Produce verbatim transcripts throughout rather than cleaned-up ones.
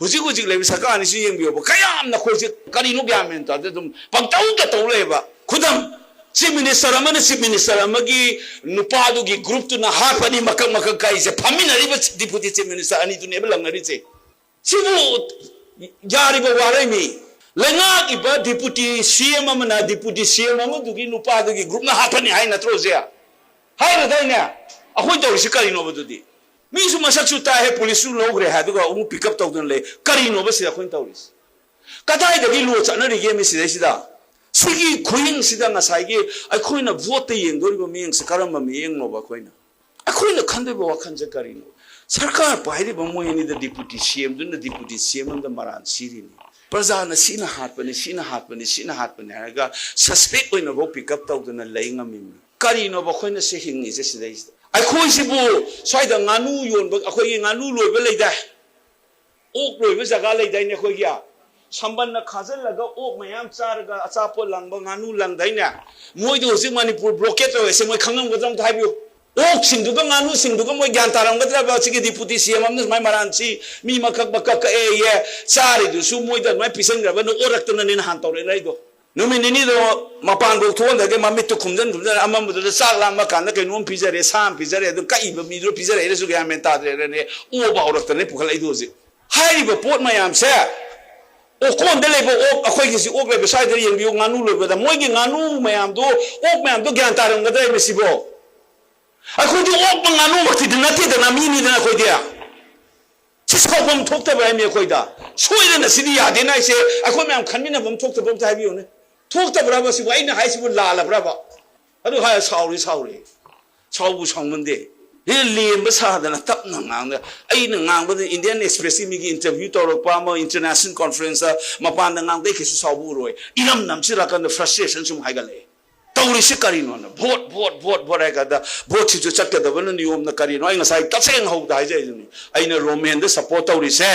ꯍꯧꯖꯤꯛ ꯍꯧꯖꯤꯛ ꯂꯩꯕ ꯁꯔꯀꯥꯔ ꯑꯅꯤꯁꯤ ꯌꯦꯡꯕꯤꯌꯣꯕ, ꯀꯌꯥꯝ ꯅꯈꯣꯏꯁꯦ ꯀꯔꯤꯅꯣ ꯒ꯭ꯌꯥꯟ ꯃꯦꯟ ꯇꯥꯗꯦ, ꯑꯗꯨꯝ ꯄꯪꯇꯧꯗ ꯇꯧ ꯂꯩꯌꯦꯕ꯫ ꯈꯨꯗꯝ, ꯆꯤꯐ ꯃꯤꯅꯤꯁꯇꯔ ꯑꯃꯅ ꯆꯤꯐ ꯃꯤꯅꯤꯁꯇꯔ ꯑꯃꯒꯤ ꯅꯨꯄꯥꯗꯨꯒꯤ ꯒ꯭ꯔꯨꯞꯇꯨꯅ ꯍꯥꯠꯄꯅꯤ ꯃꯀꯛ ꯃꯀꯛ ꯀꯛꯏꯁꯦ꯫ ꯐꯝꯃꯤꯟꯅꯔꯤꯕ ꯗꯤꯄꯨꯇꯤ ꯆꯤꯐ ꯃꯤꯅꯤꯁꯇꯔ ꯑꯅꯤꯗꯨꯅꯦꯕ ꯂꯪꯅꯔꯤꯁꯦ꯫ ꯁꯤꯕꯨ ꯌꯥꯔꯤꯕ ꯋꯥꯔꯩꯅꯤ? ꯂꯩꯉꯥꯛꯏꯕ ꯗꯤꯄꯨꯇꯤ ꯁꯤ ꯑꯦꯝ ꯑꯃꯅ ꯗꯤꯄꯨꯇꯤ ꯁꯤ ꯑꯦꯝ ꯑꯃꯗꯨꯒꯤ ꯅꯨꯄꯥꯗꯨꯒꯤ ꯒ꯭ꯔꯨꯞꯅ ꯍꯥꯠꯄꯅꯤ ꯍꯥꯏ ꯅꯠꯇ꯭ꯔꯣ ꯍꯧꯖꯤꯛ? ꯍꯥꯏꯔꯗꯥꯏꯅꯦ? ꯑꯩꯈꯣꯏ ꯇꯧꯔꯤꯁꯤ ꯀꯔꯤꯅꯣꯕ ꯑꯗꯨꯗꯤ? ꯃꯤꯁꯨ ꯃꯁꯛꯁꯨ ꯇꯥꯛꯑꯦ, ꯄꯨꯂꯤꯁꯁꯨ ꯂꯧꯈ꯭ꯔꯦ ꯍꯥꯏ, ꯑꯗꯨꯒ ꯑꯃꯨꯛ ꯄꯤꯛ ꯑꯞ ꯇꯧꯗꯅ ꯂꯩ꯫ ꯀꯔꯤꯅꯣꯕ ꯁꯤꯗ ꯑꯩꯈꯣꯏꯅ ꯇꯧꯔꯤꯁꯤ? ꯀꯗꯥꯏꯗꯒꯤ ꯂꯣ ꯆꯠꯅꯔꯤꯒꯦ ꯃꯤ ꯁꯤꯗꯩꯁꯤꯗ? ꯁꯤꯒꯤ ꯈꯨꯍꯤꯡꯁꯤꯗ ꯉꯁꯥꯏꯒꯤ ꯑꯩꯈꯣꯏꯅ ꯚꯣꯠꯇ ꯌꯦꯡꯗꯣꯔꯤꯕ ꯃꯤꯠꯌꯦꯡꯁꯦ ꯀꯔꯝꯕ ꯃꯤꯠꯌꯦꯡꯅꯣꯕ ꯑꯩꯈꯣꯏꯅ? ꯑꯩꯈꯣꯏꯅ ꯈꯟꯗꯣꯏꯕ ꯋꯥꯈꯜꯁꯦ ꯀꯔꯤꯅꯣ? ꯁꯔꯀꯥꯔ ꯄꯥꯏꯔꯤꯕ ꯃꯣꯏ ꯑꯅꯤꯗ ꯗꯤꯄꯨꯇꯤ ꯁꯤ ꯑꯦꯝꯗꯨꯅ ꯗꯤꯄꯨꯇꯤ ꯁꯤ ꯑꯦꯝ ꯑꯃꯗ ꯃꯔꯥꯟ ꯁꯤꯔꯤꯅꯤ꯫ ꯄ꯭ꯔꯖꯥꯅ ꯁꯤꯅ ꯍꯥꯠꯄꯅꯤ, ꯁꯤꯅ ꯍꯥꯠꯄꯅꯤ, ꯁꯤꯅ ꯍꯥꯠꯄꯅꯤ ꯍꯥꯏꯔꯒ ꯁꯁꯄꯦꯛ ꯑꯣꯏꯅꯐꯥꯎ ꯄꯤꯛ ꯑꯞ ꯇꯧꯗꯅ ꯂꯩ ꯉꯝꯃꯤꯕꯅꯤ꯫ ꯀꯔꯤꯅꯣꯕ ꯑꯩꯈꯣꯏꯅ ꯁꯤ ꯍꯤꯡꯉꯤꯁꯦ ꯁꯤꯗꯩꯁꯤꯗ? ꯑꯩꯈꯣꯏꯁꯤꯕꯨ ꯁ꯭ꯋꯥꯏꯗ ꯉꯥꯅꯨ ꯌꯣꯟꯕ, ꯑꯩꯈꯣꯏꯒꯤ ꯉꯥꯅꯨ ꯂꯣꯏꯕ ꯂꯩꯗꯥꯏ? ꯑꯣꯛ ꯂꯣꯏꯕ ꯖꯒꯥ ꯂꯩꯗꯥꯏꯅꯦ ꯑꯩꯈꯣꯏꯒꯤ? ꯁꯝꯕꯟꯅ ꯈꯥꯖꯤꯜꯂꯒ ꯑꯣꯛ ꯃꯌꯥꯝ ꯆꯥꯔꯒ ꯑꯆꯥꯄꯣꯠ ꯂꯪꯕ ꯉꯥꯅꯨ ꯂꯪꯗꯥꯏꯅꯦ? ꯃꯣꯏꯗꯣ ꯍꯧꯖꯤꯛ ꯃꯅꯤꯄꯨꯔ ꯕ꯭ꯂꯣꯀꯦꯠ ꯇꯧꯔꯤꯁꯦ ꯃꯣꯏ ꯈꯪꯉꯝꯒꯗ꯭ꯔꯥ ꯑꯝꯇ ꯍꯥꯏꯕꯤꯌꯨ꯫ ꯑꯣꯛꯁꯤꯡꯗꯨꯒ ꯉꯥꯅꯨꯁꯤꯡꯗꯨꯒ ꯃꯣꯏ ꯒ꯭ꯌꯥꯟ ꯇꯥꯔꯝꯒꯗ꯭ꯔꯕ? ꯁꯤꯒꯤ ꯗꯤꯄꯨꯇꯤ ꯁꯤ ꯑꯦꯝ ꯑꯃꯅ ꯁꯨꯃꯥꯏꯅ ꯃꯔꯥꯟ ꯁꯤ, ꯃꯤ ꯃꯀꯛ ꯃꯀꯛ ꯀꯛꯑꯦꯌꯦ, ꯆꯥꯔꯤꯗꯨꯁꯨ ꯃꯣꯏꯗ ꯑꯗꯨꯃꯥꯏꯅ ꯄꯤꯁꯟꯈ꯭ꯔꯕꯅ ꯑꯣꯔꯛꯇꯅꯅꯦ ꯅꯍꯥꯟ ꯇꯧꯔꯛꯏꯅ ꯑꯩꯗꯣ꯫ ꯅꯨꯃꯤꯠ ꯅꯤꯅꯤꯗꯣ ꯃꯄꯥꯟꯐꯥꯎ ꯊꯣꯛꯍꯟꯗꯒꯦ ꯃꯃꯤꯠꯇꯨ ꯈꯨꯝꯖꯟ ꯈꯨꯝꯖꯟ ꯑꯃꯝꯕꯗꯨꯗ ꯆꯥꯛ ꯂꯥꯝꯕ ꯀꯥꯟꯗ ꯀꯩꯅꯣꯝ ꯄꯤꯖꯔꯦ, ꯁꯥ ꯑꯃ ꯄꯤꯖꯔꯦ, ꯑꯗꯨ ꯀꯛꯏꯕ ꯃꯤꯗꯨ ꯄꯤꯖꯔꯛꯏꯔꯁꯨ ꯒ꯭ꯌꯥꯟ ꯃꯦꯟ ꯇꯥꯗ꯭ꯔꯦꯅꯅꯦ ꯑꯣꯕ ꯍꯧꯔꯛꯇꯅ ꯄꯨꯈꯠꯂꯛꯏꯗꯣ ꯍꯧꯖꯤꯛ꯫ ꯍꯥꯏꯔꯤꯕ ꯄꯣꯠ ꯃꯌꯥꯝꯁꯦ ꯑꯣꯀꯣꯟꯗ ꯂꯩꯕ ꯑꯣꯛ, ꯑꯩꯈꯣꯏꯒꯤꯁꯤ ꯑꯣꯛ ꯂꯩꯕ ꯁ꯭ꯋꯥꯏꯗ ꯌꯦꯡꯕꯤꯌꯨ, ꯉꯥꯅꯨ ꯂꯣꯏꯕꯗ ꯃꯣꯏꯒꯤ ꯉꯥꯅꯨ ꯃꯌꯥꯝꯗꯣ, ꯑꯣꯛ ꯃꯌꯥꯝꯗꯣ ꯒ꯭ꯌꯥꯟ ꯇꯥꯔꯝꯒꯗ꯭ꯔꯥ ꯃꯁꯤꯕꯣ? ꯑꯩꯈꯣꯏꯗꯤ ꯑꯣꯛ ꯉꯥꯅꯨꯃꯛꯇꯤꯗꯤ ꯅꯠꯇꯦꯗꯅ, ꯃꯤꯅꯤꯗꯅ ꯑꯩꯈꯣꯏꯗꯤ꯫ ꯁꯤ ꯁꯥꯎꯐꯝ ꯊꯣꯛꯇꯕ꯭ꯔꯥ ꯍꯥꯏꯃꯤ ꯑꯩꯈꯣꯏꯗ? ꯁꯣꯏꯗꯅ ꯁꯤꯗꯤ ꯌꯥꯗꯦꯅ ꯍꯥꯏꯁꯦ ꯑꯩꯈꯣꯏ ꯃꯌꯥꯝ ꯈꯟꯃꯤꯟꯅꯐꯝ ꯊꯣꯛꯇꯕ꯭ꯔꯥ ꯑꯝꯇ ꯍꯥꯏꯕꯤꯌꯨꯅꯦ꯫ ꯊꯣꯛꯇꯕ꯭ꯔꯕ ꯁꯤꯕꯨ? ꯑꯩꯅ ꯍꯥꯏꯁꯤꯕꯨ ꯂꯥꯜꯂꯕ꯭ꯔꯕ? ꯑꯗꯨ ꯍꯥꯏꯔ ꯁꯥꯎꯔꯤ ꯁꯥꯎꯔꯤ꯫ ꯁꯥꯎꯕꯨ ꯁꯥꯎꯃꯟꯗꯦ꯫ ꯍꯦ ꯂꯦꯝꯕ ꯁꯥꯗꯅ ꯇꯞꯅ ꯉꯥꯡꯗ, ꯑꯩꯅ ꯉꯥꯡꯕꯗ ꯏꯟꯗꯤꯌꯟ ꯑꯦꯛꯁꯄ꯭ꯔꯦꯁꯀꯤ ꯃꯤꯒꯤ ꯏꯟꯇꯔꯚ꯭ꯌꯨ ꯇꯧꯔꯛꯄ ꯑꯃ, ꯏꯟꯇꯔꯅꯦꯁꯅꯦꯜ ꯀꯣꯟꯐ꯭ꯔꯦꯟꯁꯇ ꯃꯄꯥꯟꯗ ꯉꯥꯡꯗ ꯑꯩ ꯀꯩꯁꯨ ꯁꯥꯎꯕ ꯎꯔꯣꯏ꯫ ꯏꯔꯝ ꯅꯝꯁꯤꯜꯂꯀꯥꯟꯗ ꯐ꯭ꯔꯁꯇ꯭ꯔꯦꯁꯟ ꯁꯨꯝ ꯍꯥꯏꯒꯠꯂꯛꯑꯦ꯫ ꯇꯧꯔꯤꯁꯤ ꯀꯔꯤꯅꯣꯅ? ꯚꯣꯠ, ꯚꯣꯠ, ꯚꯣꯠ, ꯚꯣꯠ ꯍꯥꯏ ꯀꯥꯟꯗ ꯚꯣꯠꯁꯤꯁꯨ ꯆꯠꯀꯗꯕꯅ ꯅꯤꯌꯣꯝꯅ ꯀꯔꯤꯅꯣ? ꯑꯩ ꯉꯁꯥꯏ ꯇꯁꯦꯡꯅ ꯍꯧꯕꯗ ꯍꯥꯏꯖꯔꯤꯗꯨꯅꯤ꯫ ꯑꯩꯅ ꯔꯣꯃꯦꯟꯗ ꯁꯞꯄꯣꯔꯠ ꯇꯧꯔꯤꯁꯦ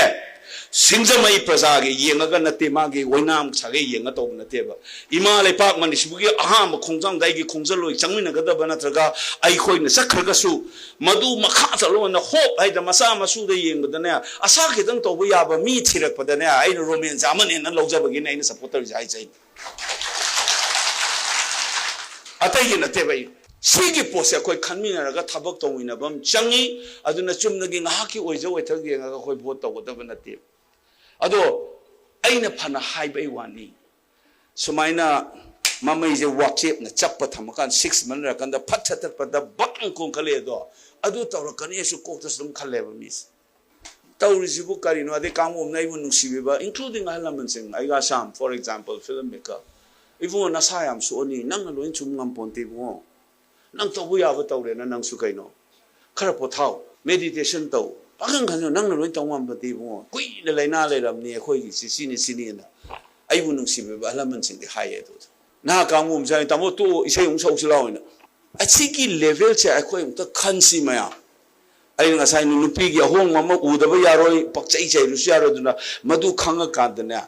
ꯁꯤꯡꯖꯃꯩ ꯄ꯭ꯔꯖꯥꯒꯤ ꯌꯦꯡꯉꯒ ꯅꯠꯇꯦ, ꯃꯥꯒꯤ ꯑꯣꯏꯅꯥꯝ ꯁꯥꯒꯩ ꯌꯦꯡꯉ ꯇꯧꯕ ꯅꯠꯇꯦꯕ꯫ ꯏꯃꯥ ꯂꯩꯄꯥꯛ ꯃꯅꯤꯄꯨꯔꯒꯤ ꯑꯍꯥꯟꯕ ꯈꯣꯡꯖꯪꯗ ꯑꯩꯒꯤ ꯈꯣꯡꯖꯜꯂꯣꯏ ꯆꯪꯃꯤꯟꯅꯒꯗꯕ ꯅꯠꯇ꯭ꯔꯒ ꯑꯩꯈꯣꯏꯅ ꯆꯠꯈ꯭ꯔꯒꯁꯨ ꯃꯗꯨ ꯃꯈꯥ ꯆꯠꯂꯣꯅ ꯍꯣꯞ ꯍꯥꯏꯗ ꯃꯆꯥ ꯃꯁꯨꯗ ꯌꯦꯡꯕꯗꯅꯦ, ꯑꯁꯥ ꯈꯤꯇꯪ ꯇꯧꯕ ꯌꯥꯕ ꯃꯤ ꯊꯤꯔꯛꯄꯗꯅꯦ, ꯑꯩꯅ ꯔꯣꯃꯦꯟꯁꯦ ꯑꯃꯅꯦꯅ ꯂꯧꯖꯕꯒꯤꯅꯦ ꯑꯩꯅ ꯁꯞꯄꯣꯔꯠ ꯇꯧꯔꯤꯁꯦ ꯍꯥꯏꯖꯩ꯫ ꯑꯇꯩꯒꯤ ꯅꯠꯇꯦꯕ꯫ ꯑꯩ ꯁꯤꯒꯤ ꯄꯣꯠꯁꯦ ꯑꯩꯈꯣꯏ ꯈꯟꯃꯤꯟꯅꯔꯒ ꯊꯕꯛ ꯇꯧꯃꯤꯟꯅꯕ ꯑꯃ ꯆꯪꯉꯤ꯫ ꯑꯗꯨꯅ ꯆꯨꯝꯅꯒꯤ ꯉꯥꯏꯍꯥꯛꯀꯤ ꯑꯣꯏꯖ ꯑꯣꯏꯊꯛ ꯌꯦꯡꯉꯒ ꯑꯩꯈꯣꯏ ꯚꯣꯠ ꯇꯧꯒꯗꯕ ꯅꯠꯇꯦ꯫ ꯑꯗꯣ ꯑꯩꯅ ꯐꯅ ꯍꯥꯏꯕꯩ ꯋꯥꯅꯤ, ꯁꯨꯃꯥꯏꯅ ꯃꯃꯩꯁꯦ ꯋꯥꯆꯦꯞꯅ ꯆꯞꯄ ꯊꯝꯃꯀꯥꯟꯗ ꯁꯤꯛꯁ ꯃꯟ ꯂꯩꯔꯀꯥꯟꯗ ꯐꯠ ꯊꯠꯇꯠꯄꯗ ꯕꯛ ꯀꯣꯟꯈꯠꯂꯛꯑꯦ ꯑꯗꯣ꯫ ꯑꯗꯨ ꯇꯧꯔꯛꯀꯅꯤ ꯑꯩꯁꯨ ꯀꯣꯛꯇꯁꯨ ꯑꯗꯨꯝ ꯈꯜꯂꯦꯕ ꯃꯤꯁꯦ꯫ ꯇꯧꯔꯤꯁꯤꯕꯨ ꯀꯔꯤꯅꯣ? ꯑꯗꯩ ꯀꯥꯡꯕꯨ ꯑꯃꯅ ꯑꯩꯕꯨ ꯅꯨꯡꯁꯤꯕꯤꯕ, including ꯑꯍꯜ ꯂꯃꯟꯁꯤꯡ, ꯑꯩꯒ Assam, for example, film maker, "ꯏꯕꯨꯡꯉꯣ, ꯅꯁꯥ ꯌꯥꯝ ꯁꯣꯛꯑꯅꯤ, ꯅꯪꯅ ꯂꯣꯏ ꯆꯨꯝ ꯉꯝꯄꯣꯟꯇꯦ ꯏꯕꯨꯡꯉꯣ, ꯅꯪ ꯇꯧꯕ ꯌꯥꯕ ꯇꯧꯔꯦꯅ ꯅꯪꯁꯨ ꯀꯩꯅꯣ, ꯈꯔ ꯄꯣꯊꯥꯎ, meditation ꯇꯧ, ꯄꯥꯈꯪ ꯈꯟꯖꯧ, ꯅꯪꯅ ꯂꯣꯏ ꯇꯧ ꯉꯝꯕꯗꯤ ꯏꯕꯨꯡꯉꯣ, ꯀꯨꯏꯅ ꯂꯥꯏꯅꯥ ꯂꯩꯔꯝꯅꯤ ꯑꯩꯈꯣꯏꯒꯤꯁꯤ, ꯁꯤꯅꯤ ꯁꯤꯅꯤꯅ" ꯑꯩꯕꯨ ꯅꯨꯡꯁꯤꯕꯤꯕ ꯑꯍꯜ ꯂꯃꯟꯁꯤꯡꯗꯤ ꯍꯥꯏꯌꯦ꯫ ꯑꯗꯨ ꯅꯍꯥ ꯀꯥꯡꯕꯨ ꯑꯃꯁꯨ ꯍꯥꯏ, "ꯇꯥꯃꯣ ꯇꯣꯛꯑꯣ, ꯏꯁꯩ ꯑꯃꯨꯛ ꯁꯛꯎꯁꯤ ꯂꯥꯎ" ꯍꯥꯏꯅ꯫ ꯑꯁꯤꯒꯤ level ꯁꯦ ꯑꯩꯈꯣꯏ ꯑꯃꯨꯛꯇ ꯈꯟꯁꯤ ꯃꯌꯥꯝ꯫ ꯑꯩꯅ ꯉꯁꯥꯏ ꯅꯨꯄꯤꯒꯤ ꯑꯍꯣꯡꯕ ꯑꯃ ꯎꯗꯕ ꯌꯥꯔꯣꯏ, ꯄꯛꯆꯩ ꯆꯩꯔꯨꯁꯨ ꯌꯥꯔꯣꯏ꯫ ꯑꯗꯨꯅ ꯃꯗꯨ ꯈꯪꯉꯀꯥꯟꯗꯅꯦ,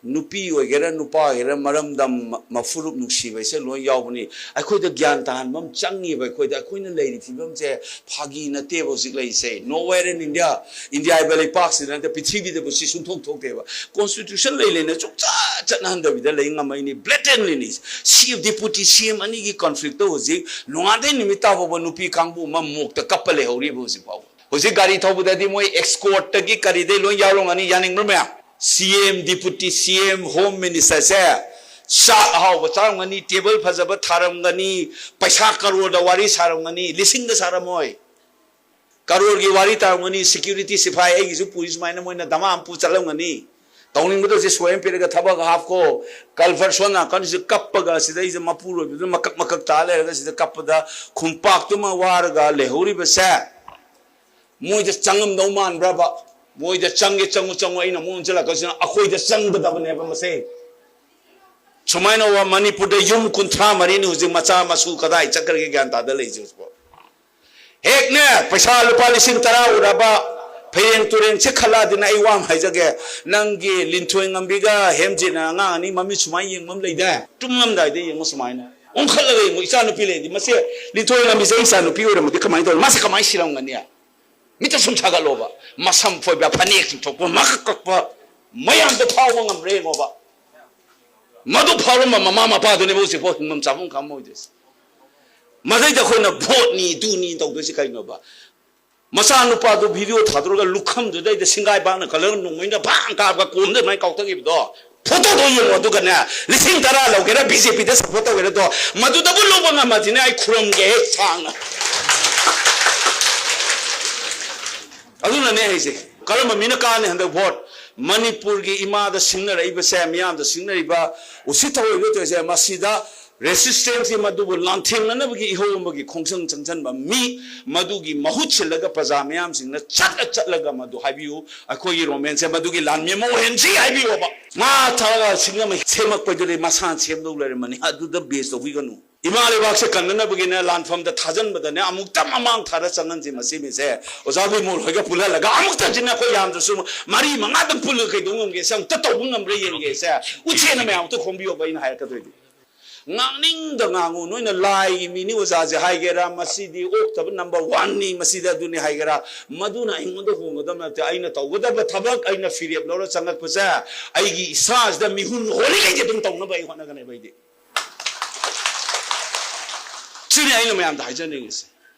ꯅꯨꯄꯤ ꯑꯣꯏꯒꯦꯔꯥ ꯅꯨꯄꯥ ꯑꯣꯏꯒꯦꯔꯥ, ꯃꯔꯝꯗꯝ ꯃ-, ꯃꯐꯨꯔꯨꯞ ꯅꯨꯡꯁꯤꯕ ꯍꯥꯏꯁꯦ ꯂꯣꯏ ꯌꯥꯎꯕꯅꯤ꯫ ꯑꯩꯈꯣꯏꯗ ꯒ꯭ꯌꯥꯟ ꯇꯥꯍꯟꯕ ꯑꯃ ꯆꯪꯉꯤꯕ꯫ ꯑꯩꯈꯣꯏꯗ, ꯑꯩꯈꯣꯏꯅ ꯂꯩꯔꯤ ꯐꯤꯕꯝꯁꯦ ꯐꯥꯒꯤ ꯅꯠꯇꯦꯕ ꯍꯧꯖꯤꯛ ꯂꯩꯔꯤꯁꯦ꯫ Nowhere in India, ꯏꯟꯗꯤꯌꯥ ꯍꯥꯏꯕ ꯂꯩꯄꯥꯛꯁꯤꯗ ꯅꯠꯇꯦ, ꯄ꯭ꯔꯤꯊꯤꯕꯤꯗꯕꯨ ꯁꯤ ꯁꯨꯡꯊꯣꯛ ꯊꯣꯛꯇꯦꯕ꯫ Constitution ꯂꯩ ꯂꯩꯅ ꯁꯨꯡꯆꯠ ꯆꯠꯅꯍꯟꯗꯕꯤꯗ ꯂꯩ ꯉꯝꯃꯛꯏꯅꯤ꯫ Blatantly ꯅꯤ꯫ ꯁꯤ ꯑꯦꯝ, deputy C M ꯑꯅꯤꯒꯤ conflict ꯇꯣ ꯍꯧꯖꯤꯛ ꯅꯣꯡꯉꯥꯟꯗꯩ ꯅꯨꯃꯤꯠ ꯇꯥ ꯐꯥꯎꯕ ꯅꯨꯄꯤ ꯀꯥꯡꯕꯨ ꯑꯃ ꯃꯣꯛꯇ ꯀꯞꯄ ꯂꯩꯍꯧꯔꯤꯕ ꯍꯧꯖꯤꯛ ꯐꯥꯎꯕ꯫ ꯍꯧꯖꯤꯛ ꯒꯥꯔꯤ ꯊꯧꯕꯗꯗꯤ ꯃꯣꯏ escort ꯇꯒꯤ ꯀꯔꯤꯗꯩ ꯂꯣꯏ ꯌꯥꯎꯔꯝꯒꯅꯤ, ꯌꯥꯅꯤꯡꯕ꯭ꯔꯥ ꯃꯌꯥꯝ? C M, deputy C M, home minister ꯁꯦ ꯆꯥꯛ ꯑꯍꯥꯎꯕ ꯆꯥꯔꯝꯒꯅꯤ, table ꯐꯖꯕ ꯊꯥꯔꯝꯒꯅꯤ, ꯄꯩꯁꯥ ꯀꯔꯣꯔꯗ ꯋꯥꯔꯤ ꯁꯥꯔꯝꯒꯅꯤ, ꯂꯤꯁꯤꯡꯗ ꯁꯥꯔꯝꯃꯣꯏ꯫ ꯀꯔꯣꯔꯒꯤ ꯋꯥꯔꯤ ꯇꯥꯔꯝꯒꯅꯤ꯫ Security ꯁꯤꯐꯥꯏ ꯑꯩꯒꯤꯁꯨ ꯄꯨꯔꯤ ꯁꯨꯃꯥꯏꯅ ꯃꯣꯏꯅ ꯗꯃꯥ ꯑꯃ ꯄꯨ ꯆꯠꯂꯝꯒꯅꯤ꯫ ꯇꯧꯅꯤꯡꯕꯗꯣ ꯁꯤ ꯁꯣꯏ ꯑꯃ ꯄꯤꯔꯒ ꯊꯕꯛ ꯍꯥꯞꯈꯣ꯫ Culvert ꯁꯣꯝ ꯅꯥꯀꯟꯁꯤꯗ ꯀꯞꯄꯒ ꯁꯤꯗꯩꯁꯤꯗ ꯃꯄꯨꯔꯣꯏꯕꯗꯨꯅ ꯃꯀꯛ ꯃꯀꯛ ꯇꯥ ꯂꯩꯔꯒ ꯁꯤꯗ ꯀꯞꯄꯗ ꯈꯨꯝꯄꯥꯛꯇꯨꯃ ꯋꯥꯔꯒ ꯂꯩꯍꯧꯔꯤꯕꯁꯦ ꯃꯣꯏꯗ ꯆꯪꯉꯝꯗꯧ ꯃꯥꯟꯕ꯭ꯔꯕ? ꯃꯣꯏꯗ ꯆꯪꯒꯦ, ꯆꯪꯉꯨ, ꯆꯪꯉꯨ, ꯑꯩꯅ ꯑꯃꯨꯛ ꯑꯣꯟꯁꯤꯜꯂꯛꯄꯁꯤꯅ ꯑꯩꯈꯣꯏꯗ ꯆꯪꯒꯗꯕꯅꯦꯕ ꯃꯁꯦ꯫ ꯁꯨꯃꯥꯏꯅ ꯋꯥ ꯃꯅꯤꯄꯨꯔꯗ ꯌꯨꯝ ꯀꯨꯟꯊ꯭ꯔꯥ ꯃꯔꯤꯅꯤ ꯍꯧꯖꯤꯛ ꯃꯆꯥ ꯃꯁꯨ ꯀꯗꯥꯏ ꯆꯠꯈ꯭ꯔꯒꯦ ꯒ꯭ꯌꯥꯟ ꯇꯥꯗ ꯂꯩꯁꯦ ꯍꯧꯖꯤꯛꯐꯥꯎ꯫ ꯍꯦꯛꯅꯦ ꯄꯩꯁꯥ ꯂꯨꯄꯥ ꯂꯤꯁꯤꯡ ꯇꯔꯥ ꯎꯔꯕ, ꯍꯌꯦꯡ ꯇꯨꯔꯦꯟ ꯆꯦꯛꯈꯠꯂꯛꯑꯗꯤꯅ ꯑꯩ ꯋꯥ ꯑꯃ ꯍꯥꯏꯖꯒꯦ꯫ ꯅꯪꯒꯤ ꯂꯤꯟꯊꯣꯏ ꯉꯝꯕꯤꯒ ꯍꯦꯝꯖꯤꯠꯅ ꯑꯉꯥꯡ ꯑꯅꯤ ꯃꯃꯤꯠ ꯁꯨꯃꯥꯏꯅ ꯌꯦꯡꯕ ꯑꯃ ꯂꯩꯗꯥꯏ? ꯇꯨꯝꯂꯝꯗꯥꯏꯗ ꯌꯦꯡꯉꯨ ꯁꯨꯃꯥꯏꯅ꯫ ꯑꯣꯟꯈꯠꯂꯒ ꯌꯦꯡꯉꯨ, ꯏꯆꯥ ꯅꯨꯄꯤ ꯂꯩꯔꯗꯤ꯫ ꯃꯁꯦ ꯂꯤꯟꯊꯣꯏ ꯉꯝꯕꯤꯁꯦ ꯑꯩ ꯏꯆꯥ ꯅꯨꯄꯤ ꯑꯣꯏꯔꯝꯃꯗꯤ ꯀꯃꯥꯏꯅ ꯇꯧꯔꯤ? ꯃꯥꯁꯦ ꯀꯃꯥꯏꯅ ꯁꯤꯔꯝꯒꯅꯤ? ꯃꯤꯠꯇ ꯁꯨꯝ ꯊꯥꯒꯠꯂꯣꯕ꯫ ꯃꯁꯝ ꯐꯣꯏꯕ, ꯐꯅꯦꯛ ꯆꯤꯡꯊꯣꯛꯄ, ꯃꯀꯛ ꯀꯛꯄ, ꯃꯌꯥꯝꯗꯣ ꯐꯥꯎꯕ ꯉꯝꯕ꯭ꯔꯥ ꯌꯦꯡꯉꯣꯕ꯫ ꯃꯗꯨ ꯐꯥꯎꯔꯝꯕ ꯃꯃꯥ ꯃꯄꯥꯗꯨꯅꯦꯕ ꯍꯧꯖꯤꯛꯐꯥꯎ ꯍꯤꯡꯐꯝ ꯆꯥꯐꯝ ꯈꯪꯉꯝꯃꯣꯏꯗꯣꯏꯁꯦ꯫ ꯃꯗꯩꯗ ꯑꯩꯈꯣꯏꯅ ꯚꯣꯠꯅꯤ, ꯗꯨꯅꯤ ꯇꯧꯗꯣꯏꯁꯤ ꯀꯩꯅꯣꯕ? ꯃꯆꯥꯅꯨꯄꯥꯗꯨ ꯚꯤꯗꯤꯑꯣ ꯊꯥꯗꯣꯔꯒ ꯂꯨꯈꯝꯗꯨꯗꯩꯗ ꯁꯤꯡꯒꯥꯏ ꯕꯥꯛꯅ ꯈꯜꯂꯒ ꯅꯣꯡꯃꯩꯅ ꯚꯥꯡ ꯀꯥꯞꯄꯒ ꯀꯣꯝꯗ ꯑꯗꯨꯃꯥꯏꯅ ꯀꯥꯎꯊꯈꯤꯕꯗꯣ, ꯐꯣꯇꯣꯗꯣ ꯌꯦꯡꯉꯣ꯫ ꯑꯗꯨꯒꯅꯦ, ꯂꯤꯁꯤꯡ ꯇꯔꯥ ꯂꯧꯒꯦꯔꯥ, ꯕꯤ ꯖꯦ ꯄꯤꯗ ꯁꯞꯄꯣꯔꯠ ꯇꯧꯒꯦꯔꯥ, ꯑꯗꯣ ꯃꯗꯨꯗꯕꯨ ꯂꯧꯕ ꯉꯝꯃꯗꯤꯅꯦ, ꯑꯩ ꯈꯨꯔꯝꯒꯦ ꯍꯦꯛ ꯁꯥꯡꯅ꯫ ꯑꯗꯨꯅꯅꯦ ꯍꯥꯏꯁꯦ꯫ ꯀꯔꯝꯕ ꯃꯤꯅ ꯀꯥꯅꯤ ꯍꯟꯗꯛ ꯚꯣꯠ? ꯃꯅꯤꯄꯨꯔꯒꯤ ꯏꯃꯥꯗ ꯁꯤꯡꯅꯔꯛꯏꯕꯁꯦ, ꯃꯤꯌꯥꯝꯗ ꯁꯤꯡꯅꯔꯤꯕ ꯎꯁꯤꯠ ꯊꯑꯣꯏꯗ ꯇꯧꯔꯤꯁꯦ, ꯃꯁꯤꯗ ꯔꯦꯁꯤꯁꯇꯦꯟꯁꯀꯤ ꯃꯗꯨꯕꯨ ꯂꯥꯟꯊꯦꯡꯅꯅꯕꯒꯤ ꯏꯍꯧ ꯑꯃꯒꯤ ꯈꯣꯡꯖꯪ ꯆꯪꯁꯤꯟꯕ ꯃꯤ, ꯃꯗꯨꯒꯤ ꯃꯍꯨꯠ ꯁꯤꯜꯂꯒ ꯄ꯭ꯔꯖꯥ ꯃꯤꯌꯥꯝꯁꯤꯡꯅ ꯆꯠꯂ ꯆꯠꯂꯒ ꯃꯗꯨ ꯍꯥꯏꯕꯤꯌꯨ꯫ ꯑꯩꯈꯣꯏꯒꯤ ꯔꯣꯃꯦꯟꯁꯦ ꯃꯗꯨꯒꯤ ꯂꯥꯟꯃꯤ ꯑꯃ ꯑꯣꯏꯍꯟꯁꯤ ꯍꯥꯏꯕꯤꯌꯣꯕ꯫ ꯃꯥ ꯊꯥꯔꯒ ꯁꯤꯡꯅꯃꯩ ꯁꯦꯝꯃꯛꯄꯗꯨꯗꯤ ꯃꯁꯥꯅ ꯁꯦꯝꯗꯧ ꯂꯩꯔꯝꯃꯅꯤ, ꯑꯗꯨꯗ ꯕꯦꯁ ꯇꯧꯕꯤꯒꯅꯨ꯫ ꯏꯃꯥ ꯂꯩꯕꯥꯛꯁꯦ ꯀꯟꯅꯅꯕꯒꯤꯅꯦ, ꯂꯥꯟꯐꯝꯗ ꯊꯥꯖꯤꯟꯕꯗꯅꯦ, ꯑꯃꯨꯛꯇ ꯃꯃꯥꯡ ꯊꯥꯔ ꯆꯪꯍꯟꯁꯤ ꯃꯁꯤ ꯃꯤꯁꯦ꯫ ꯑꯣꯖꯥ ꯕꯤꯃꯣꯜ ꯍꯣꯏꯒ ꯄꯨꯜꯍꯜꯂꯒ ꯑꯃꯨꯛꯇꯁꯤꯅꯦ, ꯑꯩꯈꯣꯏ ꯌꯥꯝꯗ꯭ꯔꯁꯨ ꯃꯔꯤ ꯃꯉꯥꯗꯪ ꯄꯨꯜꯂꯒ ꯀꯩꯗꯧ ꯉꯝꯒꯦꯁꯦ, ꯑꯃꯨꯛꯇ ꯇꯧꯕ ꯉꯝꯕ꯭ꯔꯥ ꯌꯦꯡꯒꯦꯁꯦ꯫ ꯎꯆꯦꯅ ꯃꯌꯥꯝ ꯑꯃꯨꯛꯇ ꯈꯣꯝꯕꯤꯌꯣꯕ ꯑꯩꯅ ꯍꯥꯏꯔꯛꯀꯗꯣꯏꯗꯤ꯫ ꯉꯥꯡꯅꯤꯡꯗ ꯉꯥꯡꯉꯨ꯫ ꯅꯣꯏꯅ ꯂꯥꯏꯒꯤ ꯃꯤꯅꯤ ꯑꯣꯖꯥꯁꯦ ꯍꯥꯏꯒꯦꯔꯥ, ꯃꯁꯤꯗꯤ ꯑꯣꯛꯇꯕ ꯅꯝꯕꯔ ꯋꯥꯟꯅꯤ, ꯃꯁꯤꯗ ꯑꯗꯨꯅꯤ ꯍꯥꯏꯒꯦꯔꯥ, ꯃꯗꯨꯅ ꯑꯩꯉꯣꯟꯗ ꯍꯣꯡꯒꯗꯕ ꯅꯠꯇꯦ꯫ ꯑꯩꯅ ꯇꯧꯒꯗꯕ ꯊꯕꯛ, ꯑꯩꯅ ꯐꯤꯔꯦꯞ ꯂꯧꯔ ꯆꯪꯉꯛꯄꯁꯦ, ꯑꯩꯒꯤ ꯏꯁꯥꯁꯤꯗ ꯃꯤꯍꯨꯟ ꯍꯣꯜꯂꯤꯉꯩꯗꯤ ꯑꯗꯨꯝ ꯇꯧꯅꯕ ꯑꯩ ꯍꯣꯠꯅꯒꯅꯦꯕ ꯑꯩꯗꯤ꯫ ꯁꯤꯅꯤ ꯑꯩꯅ ꯃꯌꯥꯝꯗ ꯍꯥꯏꯖꯅꯤꯡꯉꯤꯁꯦ꯫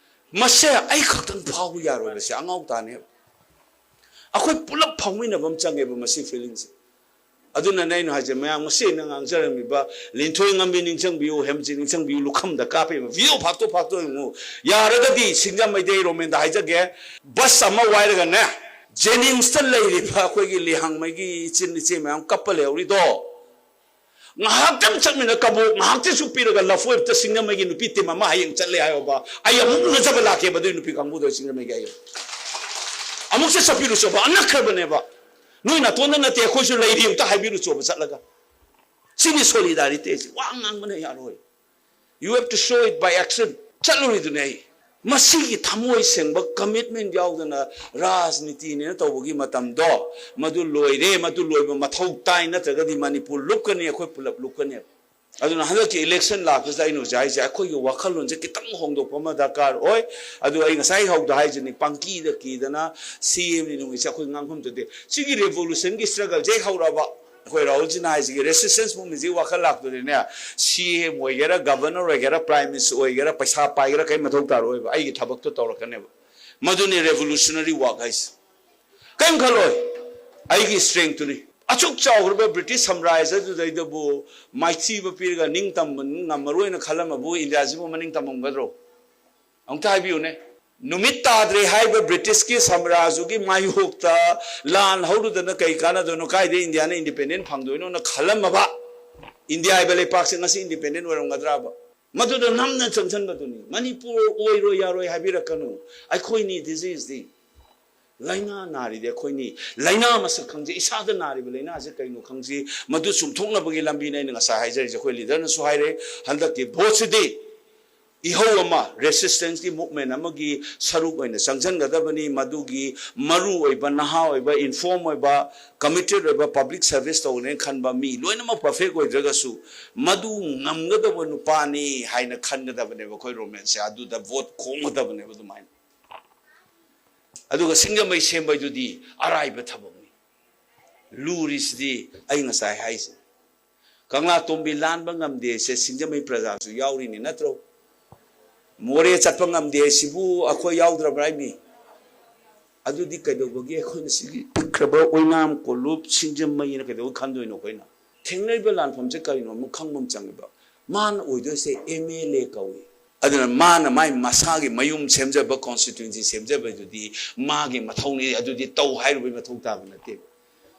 ꯃꯁꯦ ꯑꯩ ꯈꯛꯇꯪ ꯐꯥꯎꯕ ꯌꯥꯔꯣꯏꯕꯁꯦ, ꯑꯉꯥꯎ ꯇꯥꯅꯦꯕ꯫ ꯑꯩꯈꯣꯏ ꯄꯨꯂꯞ ꯐꯥꯎꯃꯤꯟꯅꯕ ꯑꯃ ꯆꯪꯉꯦꯕ ꯃꯁꯤ ꯐꯤꯂꯤꯡꯁꯦ꯫ ꯑꯗꯨꯅꯅꯦ ꯑꯩꯅ ꯍꯥꯏꯁꯦ, ꯃꯌꯥꯝ ꯉꯁꯤ ꯑꯩꯅ ꯉꯥꯡꯖꯔꯝꯃꯤꯕ ꯂꯤꯟꯊꯣꯏ ꯉꯝꯕꯤ ꯅꯤꯡꯁꯤꯡꯕꯤꯌꯨ, ꯍꯦꯝꯖꯤ ꯅꯤꯡꯁꯤꯡꯕꯤꯌꯨ, ꯂꯨꯈꯝꯗ ꯀꯥꯞꯄꯤꯕ ꯚꯤꯗꯤꯑꯣ ꯐꯥꯛꯇꯣꯛ ꯐꯥꯛꯇꯣꯛ ꯌꯦꯡꯉꯨ꯫ ꯌꯥꯔꯒꯗꯤ ꯁꯤꯡꯖꯃꯩꯗꯩ ꯔꯣꯃꯦꯟꯗ ꯍꯥꯏꯖꯒꯦ, ꯕꯁ ꯑꯃ ꯋꯥꯏꯔꯒꯅꯦ, ꯖꯦꯅꯤꯝꯁꯇ ꯂꯩꯔꯤꯕ ꯑꯩꯈꯣꯏꯒꯤ ꯂꯤꯍꯥꯡꯃꯩꯒꯤ ꯏꯆꯤꯟ ꯏꯆꯦ ꯃꯌꯥꯝ ꯀꯞꯄ ꯂꯩꯍꯧꯔꯤꯗꯣ, ꯉꯥꯏꯍꯥꯛꯇꯪ ꯆꯠꯃꯤꯟꯅ ꯀꯕꯣꯛ ꯉꯥꯏꯍꯥꯛꯇꯪꯁꯨ ꯄꯤꯔꯒ ꯂꯐꯣꯏꯔꯛꯇ ꯁꯤꯡꯖꯃꯩꯒꯤ ꯅꯨꯄꯤ ꯇꯤꯝ ꯑꯃ ꯍꯌꯦꯡ ꯆꯠꯂꯦ ꯍꯥꯏꯌꯣꯕ꯫ ꯑꯩ ꯑꯃꯨꯛ ꯎꯅꯖꯕ ꯂꯥꯛꯀꯦꯕ ꯑꯗꯨꯏ ꯅꯨꯄꯤ ꯀꯥꯡꯕꯨꯗꯣ ꯁꯤꯡꯖꯃꯩꯒꯤ꯫ ꯑꯩ ꯑꯃꯨꯛꯁꯦ ꯆꯠꯄꯤꯔꯨꯆꯣꯕ, ꯑꯅꯛꯈ꯭ꯔꯕꯅꯦꯕ꯫ ꯅꯣꯏ ꯅꯥꯇꯣꯟꯗ ꯅꯠꯇꯦ, ꯑꯩꯈꯣꯏꯁꯨ ꯂꯩꯔꯤ, ꯑꯝꯇ ꯍꯥꯏꯕꯤꯔꯨꯆꯣꯕ ꯆꯠꯂꯒ꯫ ꯁꯤꯅꯤ ꯁꯣꯂꯤꯗꯥꯔꯤꯇꯤꯁꯤ꯫ ꯋꯥ ꯉꯥꯡꯕꯅ ꯌꯥꯔꯣꯏ꯫ You have to show it by action. ꯆꯠꯂꯨꯔꯤꯗꯨꯅꯦ ꯑꯩ꯫ ꯃꯁꯤꯒꯤ ꯊꯃꯣꯏ ꯁꯦꯡꯕ commitment ꯌꯥꯎꯗꯅ ꯔꯥꯖꯅꯤꯇꯤꯅꯦꯅ ꯇꯧꯕꯒꯤ ꯃꯇꯝꯗꯣ ꯃꯗꯨ ꯂꯣꯏꯔꯦ꯫ ꯃꯗꯨ ꯂꯣꯏꯕ ꯃꯊꯧ ꯇꯥꯏ, ꯅꯠꯇ꯭ꯔꯒꯗꯤ ꯃꯅꯤꯄꯨꯔ ꯂꯨꯞꯀꯅꯤ, ꯑꯩꯈꯣꯏ ꯄꯨꯂꯞ ꯂꯨꯞꯀꯅꯦꯕ꯫ ꯑꯗꯨꯅ ꯍꯟꯗꯛꯀꯤ election ꯂꯥꯛꯄꯁꯤꯗ ꯑꯩꯅ ꯍꯧꯖꯤꯛ ꯍꯥꯏꯁꯦ, ꯑꯩꯈꯣꯏꯒꯤ ꯋꯥꯈꯜꯂꯣꯟꯁꯦ ꯈꯤꯇꯪ ꯍꯣꯡꯗꯣꯛꯄ ꯑꯃ ꯗꯔꯀꯥꯔ ꯑꯣꯏ꯫ ꯑꯗꯨ ꯑꯩ ꯉꯁꯥꯏ ꯍꯧꯗ ꯍꯥꯏꯁꯤꯅꯤ, ꯄꯪꯀꯤꯗ ꯀꯤꯗꯅ ꯁꯤ ꯑꯦꯝꯅꯤ ꯅꯨꯡꯉꯩꯁꯦ ꯑꯩꯈꯣꯏ ꯉꯥꯡꯐꯝ ꯊꯣꯛꯇꯦ꯫ ꯁꯤꯒꯤ revolutionꯒꯤ struggleꯁꯦ ꯍꯦꯛ ꯍꯧꯔꯛꯑꯕ, ꯑꯩꯈꯣꯏ ꯔꯥꯍꯨꯜꯁꯤꯅ ꯍꯥꯏꯁꯤꯒꯤ resistance movementꯁꯤꯒꯤ ꯋꯥꯈꯜ ꯂꯥꯛꯇꯣꯏꯅꯦ꯫ ꯁꯤ ꯑꯦꯝ ꯑꯣꯏꯒꯦꯔꯥ, governor ꯑꯣꯏꯒꯦꯔꯥ, prime minister ꯑꯣꯏꯒꯦꯔꯥ, ꯄꯩꯁꯥ ꯄꯥꯏꯒꯦꯔꯥ, ꯀꯔꯤ ꯃꯊꯧ ꯇꯥꯔꯣꯏꯕ, ꯑꯩꯒꯤ ꯊꯕꯛꯇꯣ ꯇꯧꯔꯛꯀꯅꯦꯕ꯫ ꯃꯗꯨꯅꯤ revolutionary work ꯍꯥꯏꯁꯦ꯫ ꯀꯔꯤꯝ ꯈꯜꯂꯣꯏ, ꯑꯩꯒꯤ strengthꯇꯨꯅꯤ꯫ ꯑꯁꯨꯛ ꯆꯥꯎꯈ꯭ꯔꯕ British ꯁꯥꯝꯔꯥꯖ꯭ꯌ ꯑꯗꯨꯗꯩꯗꯕꯨ ꯃꯥꯏꯊꯤꯕ ꯄꯤꯔꯒ ꯅꯤꯡꯇꯝꯕ ꯉꯝꯃꯔꯣꯏꯅ ꯈꯜꯂꯝꯃꯕꯨ ꯏꯟꯗꯤꯌꯥꯁꯤꯕꯨ ꯃꯅꯤꯡ ꯇꯝꯃꯝꯒꯗ꯭ꯔꯣ? ꯑꯃꯨꯛꯇ ꯍꯥꯏꯕꯤꯌꯨꯅꯦ꯫ ꯅꯨꯃꯤꯠ ꯇꯥꯗ꯭ꯔꯦ ꯍꯥꯏꯕ Britishꯀꯤ ꯁꯥꯝꯔꯥꯖ꯭ꯌꯒꯤ ꯃꯥꯌꯣꯛꯇ ꯂꯥꯟ ꯍꯧꯔꯨꯗꯅ ꯀꯩ ꯀꯥꯟꯅꯗꯣꯏꯅꯣ? ꯀꯥꯏꯗꯩ ꯏꯟꯗꯤꯌꯥꯅ independent ꯐꯪꯗꯣꯏꯅꯣꯅ ꯈꯜꯂꯝꯃꯕ ꯏꯟꯗꯤꯌꯥ ꯍꯥꯏꯕ ꯂꯩꯄꯥꯛꯁꯦ ꯉꯁꯤ independent ꯑꯣꯏꯔꯝꯒꯗ꯭ꯔꯕ? ꯃꯗꯨꯗ ꯅꯝꯅ ꯆꯪꯁꯤꯟꯕꯗꯨꯅꯤ꯫ ꯃꯅꯤꯄꯨꯔ ꯑꯣꯏꯔꯣꯏ ꯌꯥꯔꯣꯏ ꯍꯥꯏꯕꯤꯔꯛꯀꯅꯨ꯫ ꯑꯩꯈꯣꯏꯅꯤ, this is the ꯂꯥꯏꯅꯥ ꯅꯥꯔꯤꯗꯤ ꯑꯩꯈꯣꯏꯅꯤ꯫ ꯂꯥꯏꯅꯥ ꯃꯁꯛ ꯈꯪꯖꯩ, ꯏꯁꯥꯗ ꯅꯥꯔꯤꯕ ꯂꯥꯏꯅꯥꯁꯦ ꯀꯩꯅꯣ ꯈꯪꯖꯩ꯫ ꯃꯗꯨ ꯆꯨꯝꯊꯣꯛꯅꯕꯒꯤ ꯂꯝꯕꯤꯅꯦ ꯑꯩꯅ ꯉꯁꯥꯏ ꯍꯥꯏꯖꯔꯤꯁꯦ꯫ ꯑꯩꯈꯣꯏ leaderꯅꯁꯨ ꯍꯥꯏꯔꯦ, ꯍꯟꯗꯛꯀꯤ voteꯁꯤꯗꯤ ꯏꯍꯧ ꯑꯃ, resistanceꯀꯤ movement ꯑꯃꯒꯤ ꯁꯔꯨꯛ ꯑꯣꯏꯅ ꯆꯪꯁꯤꯟꯒꯗꯕꯅꯤ꯫ ꯃꯗꯨꯒꯤ ꯃꯔꯨ ꯑꯣꯏꯕ ꯅꯍꯥ ꯑꯣꯏꯕ, inform ꯑꯣꯏꯕ, committed ꯑꯣꯏꯕ, public service ꯇꯧꯒꯅꯦꯅ ꯈꯟꯕ ꯃꯤ ꯂꯣꯏꯅꯃꯛ perfect ꯑꯣꯏꯗ꯭ꯔꯒꯁꯨ ꯃꯗꯨ ꯉꯝꯒꯗꯕ ꯅꯨꯄꯥꯅꯤ ꯍꯥꯏꯅ ꯈꯟꯒꯗꯕꯅꯦꯕ ꯑꯩꯈꯣꯏ ꯔꯣꯃꯦꯟꯁꯦ꯫ ꯑꯗꯨꯗ vote ꯈꯣꯝꯒꯗꯕꯅꯦꯕ ꯑꯗꯨꯃꯥꯏꯅ꯫ ꯑꯗꯨꯒ ꯁꯤꯡꯖꯃꯩ ꯁꯦꯝꯕꯩꯗꯨꯗꯤ ꯑꯔꯥꯏꯕ ꯊꯕꯛꯅꯤ꯫ ꯂꯨꯔꯤꯁꯤꯗꯤ ꯑꯩ ꯉꯁꯥꯏ ꯍꯥꯏꯁꯦ, ꯀꯪꯂꯥ ꯇꯣꯝꯕꯤ ꯂꯥꯟꯕ ꯉꯝꯗꯦ ꯍꯥꯏꯁꯦ ꯁꯤꯡꯖꯃꯩ ꯄ꯭ꯔꯖꯥꯁꯨ ꯌꯥꯎꯔꯤꯅꯤ ꯅꯠꯇ꯭ꯔꯣ? ꯃꯣꯔꯦ ꯆꯠꯄ ꯉꯝꯗꯦ ꯍꯥꯏꯁꯤꯕꯨ ꯑꯩꯈꯣꯏ ꯌꯥꯎꯗ꯭ꯔꯕ꯭ꯔꯥ ꯍꯥꯏꯃꯤ? ꯑꯗꯨꯗꯤ ꯀꯩꯗꯧꯕꯒꯤ ꯑꯩꯈꯣꯏꯅ ꯁꯤꯒꯤ ꯄꯤꯛꯈ꯭ꯔꯕ ꯑꯣꯏꯅꯥꯝ, ꯀꯣꯂꯨꯞ, ꯁꯤꯡꯖꯃꯩꯅ ꯀꯩꯗꯧꯕꯒꯤ ꯈꯟꯗꯣꯏꯅꯣ? ꯑꯩꯈꯣꯏꯅ ꯊꯦꯡꯅꯔꯤꯕ ꯂꯥꯟꯐꯝꯁꯦ ꯀꯔꯤꯅꯣ ꯑꯃꯨꯛ ꯈꯪꯕ ꯑꯃ ꯆꯪꯉꯦꯕ꯫ ꯃꯥꯅ ꯑꯣꯏꯗꯣꯏꯁꯦ ꯑꯦꯝ ꯑꯦꯜ ꯑꯦ ꯀꯧꯏ꯫ ꯑꯗꯨꯅ ꯃꯥꯅ ꯃꯥꯏ ꯃꯁꯥꯒꯤ ꯃꯌꯨꯝ ꯁꯦꯝꯖꯕ, constituency ꯁꯦꯝꯖꯕꯗꯨꯗꯤ ꯃꯥꯒꯤ ꯃꯊꯧꯅꯤ, ꯑꯗꯨꯗꯤ ꯇꯧ ꯍꯥꯏꯔꯨꯕꯩ ꯃꯊꯧ ꯇꯥꯕ ꯅꯠꯇꯦ꯫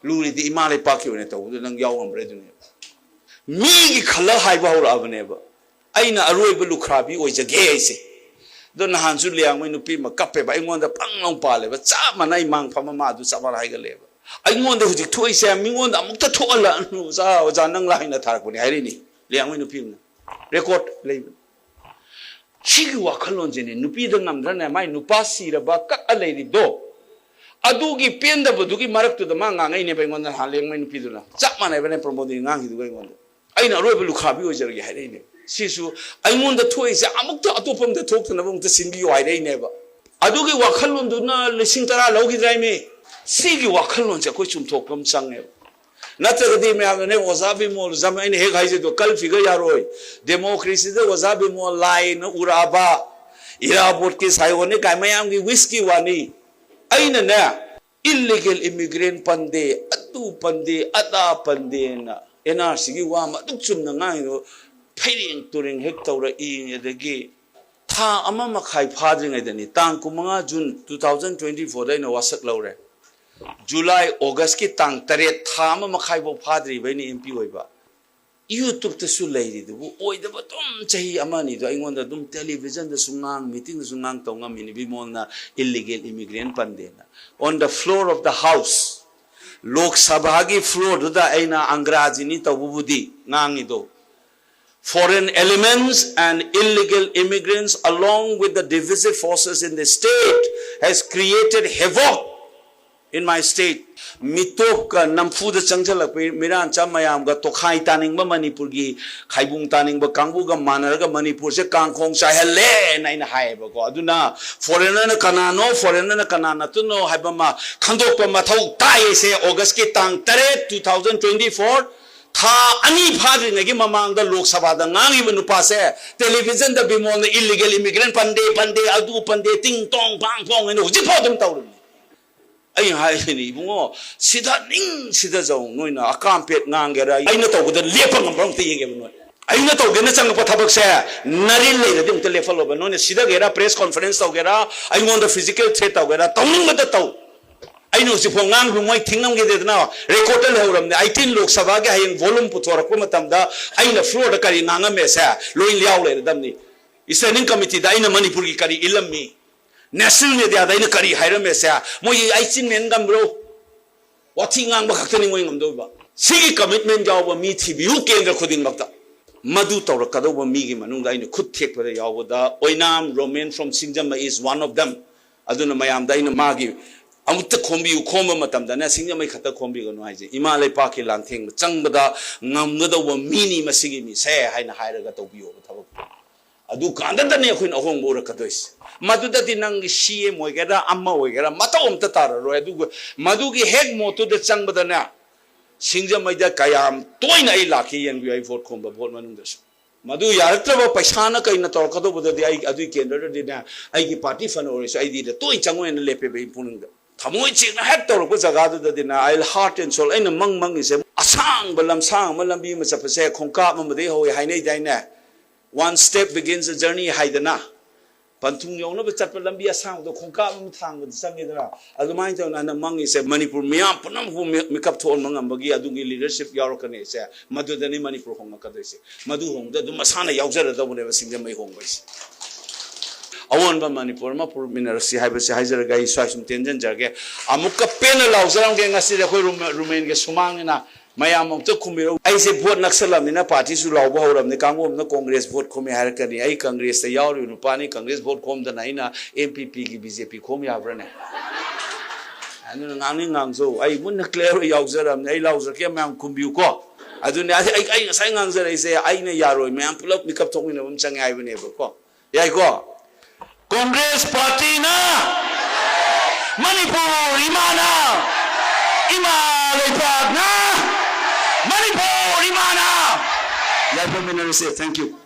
ꯂꯨꯔꯤꯗꯤ ꯏꯃꯥ ꯂꯩꯄꯥꯛꯀꯤ ꯑꯣꯏꯅ ꯇꯧꯕꯗꯨ ꯅꯪ ꯌꯥꯎ ꯉꯝꯕ꯭ꯔꯥ ꯑꯗꯨꯅꯦꯕ꯫ ꯃꯤꯒꯤ ꯈꯜꯂ ꯍꯥꯏꯕ ꯍꯧꯔꯛꯑꯕꯅꯦꯕ, "ꯑꯩꯅ ꯑꯔꯣꯏꯕ ꯂꯨꯈ꯭ꯔꯥꯕꯤ ꯑꯣꯏꯖꯒꯦ" ꯍꯥꯏꯁꯦ꯫ ꯑꯗꯣ ꯅꯍꯥꯟꯁꯨ ꯂꯤꯌꯥꯡꯃꯩ ꯅꯨꯄꯤ ꯑꯃ ꯀꯞꯄꯦꯕ, ꯑꯩꯉꯣꯟꯗ ꯄꯪ ꯂꯥꯎ ꯄꯥꯜꯂꯦꯕ, ꯆꯞ ꯃꯥꯟꯅꯩ, ꯃꯥꯡ ꯐꯝꯃ ꯃꯥ ꯑꯗꯨ ꯆꯞ ꯃꯥꯟꯅ ꯍꯥꯏꯒꯠꯂꯦꯕ꯫ ꯑꯩꯉꯣꯟꯗ ꯍꯧꯖꯤꯛ ꯊꯣꯛꯏꯁꯦ ꯃꯤꯉꯣꯟꯗ ꯑꯃꯨꯛꯇ ꯊꯣꯛꯍꯜꯂꯛꯑꯅꯨ, "ꯑꯣꯖꯥ, ꯑꯣꯖꯥ, ꯅꯪ ꯂꯥꯏꯅ ꯊꯥꯔꯛꯄꯅꯦ" ꯍꯥꯏꯔꯤꯅꯤ ꯂꯤꯌꯥꯡꯃꯩ ꯅꯨꯄꯤ ꯑꯃꯅ꯫ Record ꯂꯩꯕꯅꯤ꯫ ꯁꯤꯒꯤ ꯋꯥꯈꯜꯂꯣꯟꯁꯤꯅꯦ ꯅꯨꯄꯤꯗ ꯉꯝꯗ꯭ꯔꯅꯦ ꯃꯥꯏ ꯅꯨꯄꯥ ꯁꯤꯔꯕ ꯀꯛꯑ ꯂꯩꯔꯤꯗꯣ꯫ ꯑꯗꯨꯒꯤ ꯄꯦꯟꯗꯕꯗꯨꯒꯤ ꯃꯔꯛꯇꯨꯗ ꯃꯥ ꯉꯥꯡꯉꯛꯏꯅꯦꯕ ꯑꯩꯉꯣꯟꯗ ꯅꯍꯥꯟ ꯂꯦꯡꯃꯩ ꯅꯨꯄꯤꯗꯨꯅ꯫ ꯆꯞ ꯃꯥꯟꯅꯩꯕꯅꯦ ꯄ꯭ꯔꯃꯣꯗꯤꯅꯤ ꯉꯥꯡꯈꯤꯗꯨꯒ ꯑꯩꯉꯣꯟꯗ꯫ "ꯑꯩꯅ ꯑꯔꯣꯏꯕ ꯂꯨꯈꯥꯕꯤ ꯑꯣꯏꯖꯔꯒꯦ" ꯍꯥꯏꯔꯛꯏꯅꯦ꯫ ꯁꯤꯁꯨ ꯑꯩꯉꯣꯟꯗ ꯊꯣꯛꯏꯁꯦ ꯑꯃꯨꯛꯇ ꯑꯇꯣꯞꯄ ꯑꯝꯗ ꯊꯣꯛꯇꯅꯕ ꯑꯃꯨꯛꯇ ꯁꯤꯟꯕꯤꯌꯨ ꯍꯥꯏꯔꯛꯏꯅꯦꯕ꯫ ꯑꯗꯨꯒꯤ ꯋꯥꯈꯜꯂꯣꯟꯗꯨꯅ ꯂꯤꯁꯤꯡ ꯇꯔꯥ ꯂꯧꯈꯤꯗ꯭ꯔꯥꯏꯃꯤ? ꯁꯤꯒꯤ ꯋꯥꯈꯜꯂꯣꯟꯁꯦ ꯑꯩꯈꯣꯏ ꯆꯨꯝꯊꯣꯛꯄ ꯑꯃ ꯆꯪꯉꯦꯕ꯫ ꯅꯠꯇ꯭ꯔꯒꯗꯤ ꯃꯌꯥꯝꯅꯅꯦ ꯑꯣꯖꯥ ꯕꯤꯃꯣꯜ, ꯖꯝ-, ꯑꯩꯅ ꯍꯦꯛ ꯍꯥꯏꯖꯗꯣ, ꯀꯜ ꯐꯤꯒꯔ ꯌꯥꯔꯣꯏ꯫ ꯗꯦꯃꯣꯀ꯭ꯔꯦꯁꯤꯗ ꯑꯣꯖꯥ ꯕꯤꯃꯣꯜ ꯂꯥꯏꯅ ꯎꯔꯛꯑꯕ, ꯏꯔꯥꯕꯣꯠꯀꯤ ꯁꯥꯏꯑꯣꯟꯅꯤ ꯀꯥꯏ ꯃꯌꯥꯝꯒꯤ ꯋꯤꯁꯀꯤ ꯋꯥꯅꯤ꯫ ꯑꯩꯅꯅꯦ ꯏꯜꯂꯤꯒꯦꯜ ꯏꯃꯤꯒ꯭ꯔꯦꯟ ꯄꯟꯗꯦ, ꯑꯗꯨ ꯄꯟꯗꯦ, ꯑꯗꯥ ꯄꯟꯗꯦꯅ ꯑꯦꯟ ꯑꯥꯔ ꯁꯤꯒꯤ ꯋꯥ ꯑꯃ ꯑꯗꯨꯛ ꯆꯨꯝꯅ ꯉꯥꯡꯉꯤꯗꯣ ꯐꯩꯔꯦꯡ ꯇꯨꯔꯦꯡ ꯍꯦꯛ ꯇꯧꯔꯛꯏ꯫ ꯑꯗꯒꯤ ꯊꯥ ꯑꯃ ꯃꯈꯥꯏ ꯐꯥꯗ꯭ꯔꯤꯉꯩꯗꯅꯤ, ꯇꯥꯡ ꯀꯨꯟꯃꯉꯥ ꯖꯨꯟ ꯇꯨ ꯊꯥꯎꯖꯟ ꯇ꯭ꯋꯦꯟꯇꯤ ꯐꯣꯔꯗ ꯑꯩꯅ ꯋꯥꯁꯛ ꯂꯧꯔꯦ꯫ ꯖꯨꯂꯥꯏ, ꯑꯣꯒꯁꯀꯤ ꯇꯥꯡ ꯇꯔꯦꯠ, ꯊꯥ ꯑꯃ ꯃꯈꯥꯏꯐꯥꯎ ꯐꯥꯗ꯭ꯔꯤꯕ ꯑꯩꯅ ꯑꯦꯝ ꯄꯤ ꯑꯣꯏꯕ꯫ ꯌꯨꯇ꯭ꯌꯨꯕꯇꯁꯨ ꯂꯩꯔꯤꯗꯨꯕꯨ ꯑꯣꯏꯗꯕ ꯑꯗꯨꯝ ꯆꯍꯤ ꯑꯃ ꯑꯅꯤꯗꯣ ꯑꯩꯉꯣꯟꯗ ꯑꯗꯨꯝ ꯇꯦꯂꯤꯚꯤꯖꯟꯗꯁꯨ ꯉꯥꯡ, ꯃꯤꯇꯤꯡꯗꯁꯨ ꯉꯥꯡ ꯇꯧ ꯉꯝꯃꯤꯅꯤ, ꯕꯤꯃꯣꯜꯅ ꯏꯜꯂꯤꯒꯦꯜ ꯏꯃꯤꯒ꯭ꯔꯦꯟ ꯄꯟꯗꯦꯅ꯫ On the floor of the house, Lok ꯁꯚꯥꯒꯤ ꯐ꯭ꯂꯣꯔꯗꯨꯗ ꯑꯩꯅ ꯑꯪꯒ꯭ꯔꯥꯖꯤꯅꯤ ꯇꯧꯕꯕꯨꯗꯤ ꯉꯥꯡꯉꯤꯗꯣ꯫ Foreign elements and illegal immigrants along with the divisive forces in the state has created havoc in my state. ꯃꯤꯇꯣꯞꯀ ꯅꯝꯐꯨꯗ ꯆꯪꯁꯤꯜꯂꯛꯄ ꯃꯤꯔꯥꯟꯆꯥ ꯃꯌꯥꯝꯒ ꯇꯣꯈꯥꯏ ꯇꯥꯅꯤꯡꯕ ꯃꯅꯤꯄꯨꯔꯒꯤ ꯈꯥꯏꯕꯨꯡ ꯇꯥꯅꯤꯡꯕ ꯀꯥꯡꯕꯨꯒ ꯃꯥꯟꯅꯔꯒ ꯃꯅꯤꯄꯨꯔꯁꯦ ꯀꯥꯡꯈꯣꯡ ꯆꯥꯏꯍꯜꯂꯦꯅ ꯑꯩꯅ ꯍꯥꯏꯌꯦꯕꯀꯣ꯫ ꯑꯗꯨꯅ ꯐꯣꯔꯦꯅꯔꯅ ꯀꯅꯥꯅꯣ, ꯐꯣꯔꯦꯅꯔꯅ ꯀꯅꯥ ꯅꯠꯇꯅꯣ ꯍꯥꯏꯕ ꯑꯃ ꯈꯪꯗꯣꯛꯄ ꯃꯊꯧ ꯇꯥꯏꯌꯦꯁꯦ꯫ ꯑꯣꯒꯁꯀꯤ ꯇꯥꯡ ꯇꯔꯦꯠ, ꯇꯨ ꯊꯥꯎꯖꯟ ꯇ꯭ꯋꯦꯟꯇꯤ ꯐꯣꯔ, ꯊꯥ ꯑꯅꯤ ꯐꯥꯗ꯭ꯔꯤꯉꯩꯒꯤ ꯃꯃꯥꯡꯗ ꯂꯣꯛ ꯁꯚꯥꯗ ꯉꯥꯡꯉꯤꯕ ꯅꯨꯄꯥꯁꯦ ꯇꯦꯂꯤꯚꯤꯖꯟꯗ ꯕꯤꯃꯣꯜꯅ ꯏꯜꯂꯤꯒꯦꯜ ꯏꯃꯤꯒ꯭ꯔꯦꯟ ꯄꯟꯗꯦ, ꯄꯟꯗꯦ, ꯑꯗꯨ ꯄꯟꯗꯦ, ꯇꯤꯡ ꯇꯣꯡ ꯄꯥꯡ ꯄꯣꯡ ꯍꯥꯏꯅ ꯍꯧꯖꯤꯛꯐꯥꯎ ꯑꯗꯨꯝ ꯇꯧꯔꯤꯕꯅꯤ꯫ ꯑꯩ ꯍꯥꯏꯁꯤꯅꯤ ꯏꯕꯨꯡꯉꯣ, ꯁꯤꯗ ꯅꯤꯡ ꯁꯤꯗ ꯖꯧ, ꯅꯣꯏꯅ ꯑꯀꯥꯝꯄꯦꯠ ꯉꯥꯡꯒꯦꯔꯥ, ꯑꯩꯅ ꯇꯧꯕꯗ ꯂꯦꯞꯄ ꯉꯝꯕ꯭ꯔꯥ ꯑꯝꯇ ꯌꯦꯡꯒꯦꯕ ꯅꯣꯏ꯫ ꯑꯩꯅ ꯇꯧꯒꯦꯅ ꯆꯪꯉꯛꯄ ꯊꯕꯛꯁꯦ ꯅꯔꯤꯜ ꯂꯩꯔꯗꯤ ꯑꯃꯨꯛꯇ ꯂꯦꯞꯍꯜꯂꯣꯕ꯫ ꯅꯣꯏꯅ ꯁꯤꯗꯒꯦꯔꯥ, ꯄ꯭ꯔꯦꯁ ꯀꯣꯟꯐꯔꯦꯟꯁ ꯇꯧꯒꯦꯔꯥ, ꯑꯩꯉꯣꯟꯗ ꯐꯤꯖꯤꯀꯦꯜ ꯊ꯭ꯔꯦꯠ ꯇꯧꯒꯦꯔꯥ, ꯇꯧꯅꯤꯡꯕꯗ ꯇꯧ꯫ ꯑꯩꯅ ꯍꯧꯖꯤꯛꯐꯥꯎ ꯉꯥꯡꯕ ꯃꯣꯏ ꯊꯤꯡꯉꯝꯈꯤꯗꯦꯗꯅ, ꯔꯦꯀꯣꯔꯗꯇ ꯂꯩꯍꯧꯔꯕꯅꯦ꯫ ꯑꯩꯠꯇꯤꯟ ꯂꯣꯛ ꯁꯚꯥꯒꯤ ꯍꯌꯦꯡ ꯚꯣꯂꯨꯝ ꯄꯨꯊꯣꯔꯛꯄ ꯃꯇꯝꯗ ꯑꯩꯅ ꯐ꯭ꯂꯣꯔꯗ ꯀꯔꯤ ꯉꯥꯡꯉꯝꯃꯦꯁꯦ ꯂꯣꯏ ꯌꯥꯎ ꯂꯩꯔꯗꯕꯅꯤ꯫ ꯁ꯭ꯇꯦꯟꯗꯤꯡ ꯀꯃꯤꯇꯤꯗ ꯑꯩꯅ ꯃꯅꯤꯄꯨꯔꯒꯤ ꯀꯔꯤ ꯏꯜꯂꯝꯃꯤ, ꯅꯦꯁꯅꯦꯜ ꯃꯦꯗꯤꯌꯥꯗ ꯑꯩꯅ ꯀꯔꯤ ꯍꯥꯏꯔꯝꯃꯦꯁꯦ, ꯃꯣꯏꯒꯤ ꯑꯩ ꯆꯤꯟ ꯃꯦꯟ ꯉꯝꯕ꯭ꯔꯣ? ꯋꯥꯊꯤ ꯉꯥꯡꯕ ꯈꯛꯇꯅꯤ ꯃꯣꯏ ꯉꯝꯗꯣꯏꯕ꯫ ꯁꯤꯒꯤ ꯀꯃꯤꯠꯃꯦꯟ ꯌꯥꯎꯕ ꯃꯤ ꯊꯤꯕꯤꯌꯨ ꯀꯦꯟꯗ꯭ꯔ ꯈꯨꯗꯤꯡꯃꯛꯇ꯫ ꯃꯗꯨ ꯇꯧꯔꯛꯀꯗꯧꯕ ꯃꯤꯒꯤ ꯃꯅꯨꯡꯗ ꯑꯩꯅ ꯈꯨꯠ ꯊꯦꯛꯄꯗ ꯌꯥꯎꯕꯗ Oinam Roman from Singjamei is one of them. ꯑꯗꯨꯅ ꯃꯌꯥꯝꯗ ꯑꯩꯅ ꯃꯥꯒꯤ ꯑꯃꯨꯛꯇ ꯈꯣꯝꯕꯤꯌꯨ ꯈꯣꯝꯕ ꯃꯇꯝꯗꯅ ꯁꯤꯡꯖꯃꯩ ꯈꯛꯇ ꯈꯣꯝꯕꯤꯒꯅꯨ ꯍꯥꯏꯁꯦ, ꯏꯃꯥ ꯂꯩꯄꯥꯛꯀꯤ ꯂꯥꯟꯊꯦꯡꯕ ꯆꯪꯕꯗ ꯉꯝꯒꯗꯧꯕ ꯃꯤꯅꯤ ꯃꯁꯤꯒꯤ ꯃꯤꯁꯦ ꯍꯥꯏꯅ ꯍꯥꯏꯔꯒ ꯇꯧꯕꯤꯌꯣꯕ ꯊꯕꯛ꯫ ꯑꯗꯨ ꯀꯥꯟꯗꯗꯅꯦ ꯑꯩꯈꯣꯏꯅ ꯑꯍꯣꯡꯕ ꯎꯔꯛꯀꯗꯣꯏꯁꯦ꯫ ꯃꯗꯨꯗꯗꯤ ꯅꯪꯒꯤ ꯁꯤ ꯑꯦꯝ ꯑꯣꯏꯒꯦꯔꯥ ꯑꯃ ꯑꯣꯏꯒꯦꯔꯥ ꯃꯇꯧ ꯑꯝꯇ ꯇꯥꯔꯔꯣꯏ꯫ ꯑꯗꯨꯒ ꯃꯗꯨꯒꯤ ꯍꯦꯛ ꯃꯣꯠꯇꯨꯗ ꯆꯪꯕꯗꯅꯦ, ꯁꯤꯡꯖꯃꯩꯗ ꯀꯌꯥꯝ ꯇꯣꯏꯅ ꯑꯩ ꯂꯥꯛꯈꯤ ꯌꯦꯡꯕꯤꯌꯨ, ꯑꯩ ꯚꯣꯠ ꯈꯣꯝꯕ, ꯚꯣꯠ ꯃꯅꯨꯡꯗꯁꯨ꯫ ꯃꯗꯨ ꯌꯥꯔꯛꯇ꯭ꯔꯕ ꯄꯩꯁꯥꯅ ꯀꯩꯅ ꯇꯧꯔꯛꯀꯗꯧꯕꯗꯗꯤ ꯑꯩ ꯑꯗꯨꯒꯤ ꯀꯦꯟꯗ꯭ꯔꯗꯗꯤꯅꯦ, ꯑꯩꯒꯤ ꯄꯥꯔꯇꯤ ꯐꯅ ꯑꯣꯏꯔꯁꯨ ꯑꯩꯗꯤ ꯇꯣꯏꯅ ꯆꯪꯉꯣꯏꯅ ꯂꯦꯞꯄꯦꯕ ꯑꯩ ꯄꯨꯛꯅꯤꯡꯗ꯫ ꯊꯃꯣꯏ ꯁꯦꯡꯅ ꯍꯦꯛ ꯇꯧꯔꯛꯄ ꯖꯒꯥꯗꯨꯗꯗꯤꯅꯦ, ꯑꯩ heart and soul, ꯑꯩꯅ ꯃꯪ ꯃꯪꯉꯤꯁꯦ ꯑꯁꯥꯡꯕ ꯂꯝꯁꯥꯡ ꯑꯃ ꯂꯝꯕꯤ ꯑꯃ ꯆꯠꯄꯁꯦ ꯈꯣꯡꯀꯥꯞ ꯑꯃꯗꯒꯤ ꯍꯧꯋꯤ ꯍꯥꯏꯅꯩꯗꯥꯏꯅꯦ? One step begins a journey ꯍꯥꯏꯗꯅ꯫ ꯄꯟꯊꯨꯡ ꯌꯧꯅꯕ ꯆꯠꯄ ꯂꯝꯕꯤ ꯑꯁꯥꯡꯕꯗꯣ ꯈꯣꯡꯀꯥꯞ ꯑꯃ ꯊꯥꯡꯕꯗ ꯆꯪꯉꯦꯗꯅ꯫ ꯑꯗꯨꯃꯥꯏꯅ ꯇꯧꯅ ꯍꯟꯗꯛ ꯃꯪꯉꯤꯁꯦ ꯃꯅꯤꯄꯨꯔ ꯃꯤꯌꯥꯝ ꯄꯨꯝꯅꯃꯛꯄꯨ ꯃꯤ-, ꯃꯤꯀꯞ ꯊꯣꯛꯍꯟꯕ ꯉꯝꯕꯒꯤ ꯑꯗꯨꯒꯤ leadership ꯌꯥꯎꯔꯛꯀꯅꯤ ꯁꯦ, ꯃꯗꯨꯗꯅꯤ ꯃꯅꯤꯄꯨꯔ ꯍꯣꯡꯂꯛꯀꯗꯣꯏꯁꯦ꯫ ꯃꯗꯨ ꯍꯣꯡꯕꯗ ꯑꯗꯨꯝ ꯃꯁꯥꯅ ꯌꯥꯎꯖꯔꯗꯧꯕꯅꯦꯕ ꯁꯤꯡꯖꯃꯩ ꯍꯣꯡꯕ ꯍꯥꯏꯁꯦ꯫ ꯑꯑꯣꯟꯕ ꯃꯅꯤꯄꯨꯔ ꯑꯃ ꯄꯨꯔꯛꯃꯤꯟꯅꯔꯁꯤ ꯍꯥꯏꯕꯁꯦ ꯍꯥꯏꯖꯔꯒ ꯑꯩ ꯁ꯭ꯋꯥꯏ ꯁꯨꯝ ꯇꯦꯟꯖꯟꯖꯔꯒꯦ꯫ ꯑꯃꯨꯛꯀ ꯄꯦꯟꯅ ꯂꯥꯎꯖꯔꯝꯒꯦ ꯉꯁꯤꯗꯤ ꯑꯩꯈꯣꯏ ꯔꯨꯝ-, ꯔꯨꯃꯦꯟꯒꯤ ꯁꯨꯃꯥꯡꯅꯤꯅ꯫ ꯃꯌꯥꯝ ꯑꯃꯨꯛꯇ ꯈꯨꯝꯕꯤꯔꯛꯎ꯫ ꯑꯩꯁꯦ ꯚꯣꯠ ꯅꯛꯁꯜꯂꯝꯅꯤꯅ ꯄꯥꯔꯇꯤꯁꯨ ꯂꯥꯎꯕ ꯍꯧꯔꯝꯅꯤ꯫ ꯀꯥꯡꯕꯨ ꯑꯃꯅ ꯀꯣꯡꯒ꯭ꯔꯦꯁ ꯚꯣꯠ ꯈꯣꯝꯃꯦ ꯍꯥꯏꯔꯛꯀꯅꯤ꯫ ꯑꯩ ꯀꯪꯒ꯭ꯔꯦꯁꯇ ꯌꯥꯎꯔꯤꯕ ꯅꯨꯄꯥꯅꯤ, ꯀꯪꯒ꯭ꯔꯦꯁ ꯚꯣꯠ ꯈꯣꯝꯗꯅ ꯑꯩꯅ ꯑꯦꯝ ꯄꯤ ꯄꯤꯒꯤ ꯕꯤ ꯖꯦ ꯄꯤ ꯈꯣꯝ ꯌꯥꯕ꯭ꯔꯥꯅꯦ? ꯑꯗꯨꯅ ꯉꯥꯡꯅꯤꯡ ꯉꯥꯡꯖꯧ꯫ ꯑꯩ ꯃꯨꯟꯅ clear ꯑꯣꯏ ꯌꯥꯎꯖꯔꯝꯅꯤ꯫ ꯑꯩ ꯂꯥꯎꯖꯔꯛꯀꯦ, ꯃꯌꯥꯝ ꯈꯨꯝꯕꯤꯌꯨꯀꯣ꯫ ꯑꯗꯨꯅꯦ ꯑꯩ, ꯑꯩ, ꯑꯩ ꯉꯁꯥꯏ ꯉꯥꯡꯖꯔꯛꯏꯁꯦ ꯑꯩꯅ ꯌꯥꯔꯣꯏ, ꯃꯌꯥꯝ ꯄꯨꯂꯞ ꯃꯤꯀꯞ ꯊꯣꯛꯃꯤꯟꯅꯕ ꯑꯃ ꯆꯪꯉꯦ ꯍꯥꯏꯕꯅꯦꯕꯀꯣ꯫ ꯌꯥꯏꯀꯣ? ꯀꯣꯡꯒ꯭ꯔꯦꯁ ꯄꯥꯔꯇꯤꯅ, ꯃꯅꯤꯄꯨꯔ ꯏꯃꯥꯅ, ꯏꯃꯥ ꯂꯩꯄꯥꯛꯅ, ꯃꯅꯤꯄꯨꯔ ꯏꯃꯥꯅ꯫ ꯌꯥꯏꯐꯃꯤꯟꯅꯔꯁꯦ꯫ Thank you꯫